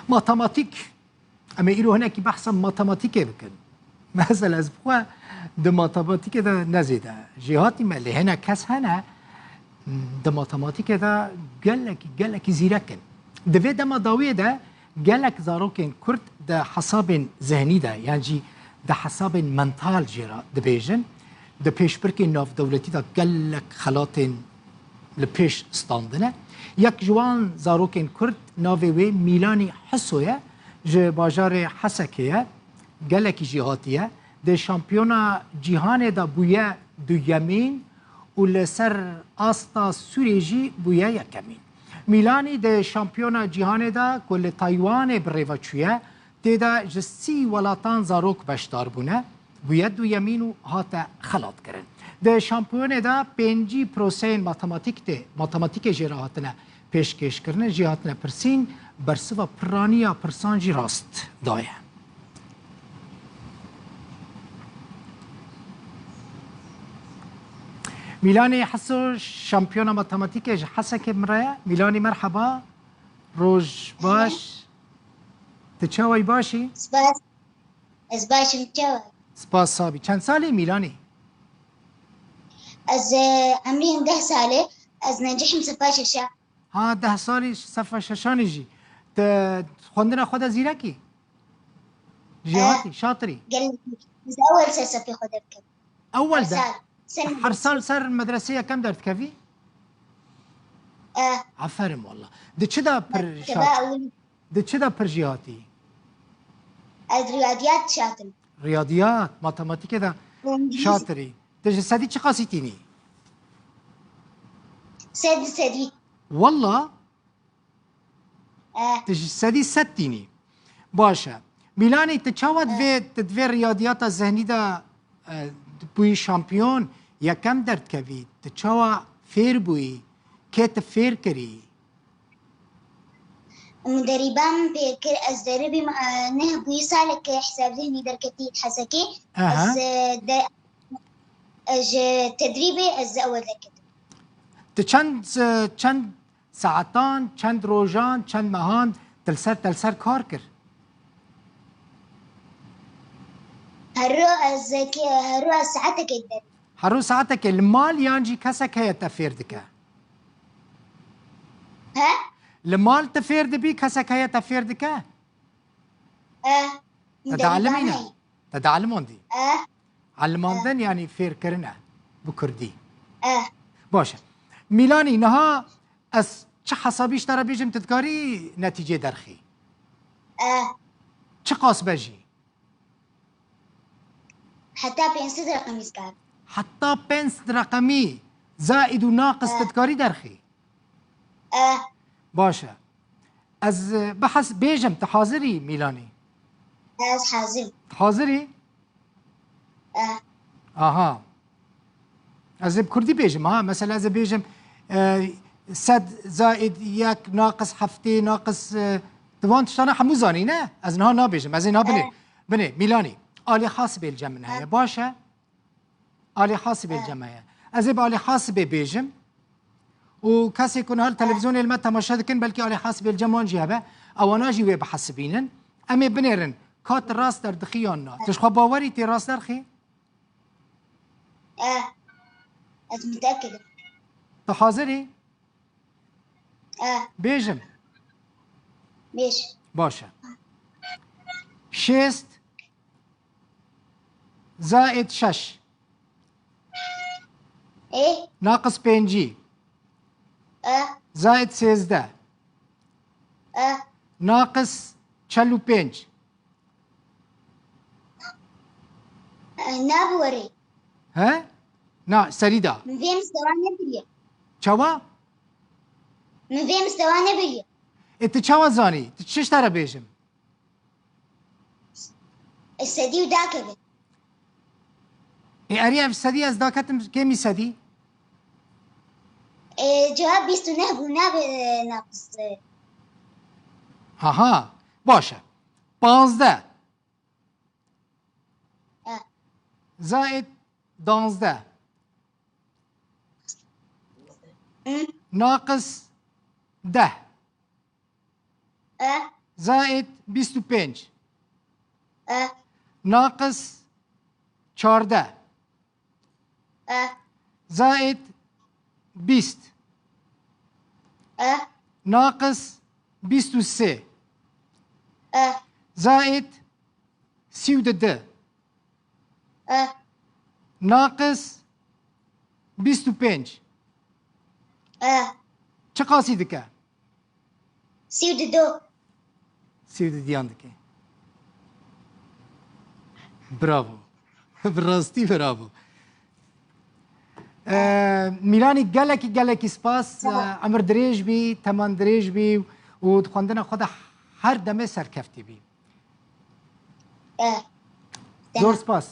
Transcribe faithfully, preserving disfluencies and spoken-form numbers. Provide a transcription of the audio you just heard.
Matematîk. Em ê îro hinekî behsa matematîkê bikin. Mesela ez bi xwe di matematîkê de ne zêde jêhatî me, lê hinek kes hene di matematîkê de gelekî, gelekî zîrek in. Di vê dema dawiyê de gelek zarokên Kurd di hesabên zihnî de, yan jî di hesabên mental jê re dibêjin. Di pêşbirkên navdewletî de gelek xelatên li pêş standine. Yek ji wan zarokên Kurd navê wê Mîlanî Hiso ye, ji bajarê Hesekê ye, gelekî jêhatî ye. Di şampiyona cîhanê de bûye duyemîn û li ser asta Sûrê jî bûye yekemîn. Mîlanî di şampiyona cîhanê de ku li Taywanê bi rê ve çûye, tê de ji sî welatan zarok beşdar bûne. Bûye duyemîn û hate xelatkirin. Di şampiyonê de pêncî proseyên matematîk tê, matematîkê jê re hatine pêşkêşkirin, jê hatine pirsîn, bersiva piraniya pirsan jî rast daye. Mîlanê Heso şampiyona matematîkê ji Hesekê min re ye. Mîlanî merheba, roj baş. Tu çawa yî, baş î? Spas. Ez baş im, çawa? Spas sabî. Çend salî Mîlanî? Ez, e, emrî min deh sal e. Ez nencih im sefa şeşa. Ha, deh salî sefa şeşanî jî. Te xwendina xwe de zîrekî? Jêhatî, şatirî? Gelek. Ez ewel ser sefê xwe derdikim. Ewel de? Her sal. Her sal ser medresê yekem derdikevî? Eh. Aferin wallah. Di çi de pir şat-, di çi de pir jêhatî? Ez riyadiyat şatim. Riyadiyat, matematîkê de şatirî. Tu ji sedî çiqasî tînî? Sed sedî. Wallah? Eh. Tu ji sedî sed tînî. Baş e. Mîlanî, tu çawa divê, tu divê riyadiyata zihnî de, e, bûyî şampiyon, yekem derdikevî? Tu çawa fêr bûyî? Kê tu fêr kirî? Muderîba min pê kir, ez deribîm, e, neh bûyî salek hesab zihnî derketî Hesekê. Aha. Ez, e, de, e, ji tedrîbê ez ewil derketim. Tu çend, e, çend saetan, çend rojan, çend mehan tu li ser, tu li ser kar kir? Her ro ez ke-, her ro ez saetekê derim. Her ro saetekê li mal yan jî kesek heye te fêr dike? He? Li mal tu fêr dibî, kesek heye te fêr dike? Eh. Te dialimîne? Te dialimandî? Eh. Elimandin, eh, yanî fêrkirin e bi kurdî. Eh. Baş e. Mîlanî, niha ez çi hesabî ji te re bêjim, tu dikarî netîcê derxî? Eh. Çiqas be jî? Heta pênc sed reqemî dikar. Heta pênc sed reqemî, zaîd û naqis, eh, tu dikarî derxî? Eh. Baş e. Ez, e, bihas-, bêjim, tu hazir î, Mîlanî? Ez hazir im. Tu hazir î? Eh. Aha. Ez ê bi kurdî bêjim, ha. Mesela ez ê bêjim, e, sed zaîd yek naqis heftê naqis, e, tu van tiştana hemû zanî, ne? Ez niha nabêjim. Ez ê niha binê. Eh. Binê, Mîlanî. Alî Hasibê li cem min heye. Eh. Baş e? Alî Hasibê li cem me ye. Ez ê bi Alî Hasibê bêjim û kesê ku niha li televîzyonê li me temaşe dikin, belkî Alî Hasibê li cem wan jî hebe, ewana jî wê bihesibînin. Em ê binêrin, ka tu rast derdixî yan na. Tu ji xwe bawer î tê rast derxî? Eh, ez mutekid im. Tu hazir î? Eh. Bêjim. Bêj. Baş e. Şêst zaîd şeş. Ê? Naqis pêncî. Eh. Zaîd sêzdeh. Eh. Naqis çel û pênc. Eh, nabiwerê. He? Na, serî da. Min vê mistewa nebiriye. Çawa? Min vê mistewa nebiriye. E, tu çawa zanî? Tu çi ji te re bêjim? E, sedî û dakeve. E, erê ev sedî ez daketim kêmî sedî? E, cewab bîst û neh bû, nabe, e, naqis, e. Aha, baş e. Panzdeh. E. Zaîd danzdeh. Hı. Naqis deh. E. Zaid bîst û pênc. E. Naqis çardeh. E. Zaid bîst. E. Naqis bîst û sê. E. Zaid sî û du. E. Naqis bîst û pênc. E. Çiqasî dike? Sî û du. Sî û du diyan dike. Bravo. Bi rastî bravo. Ee, Mîlanî, gelekî gelekî spas. Ee, emir dirêj bî, teman dirêj bî û di xwendina xwe de her demê serkeftî bî. E. Zor spas.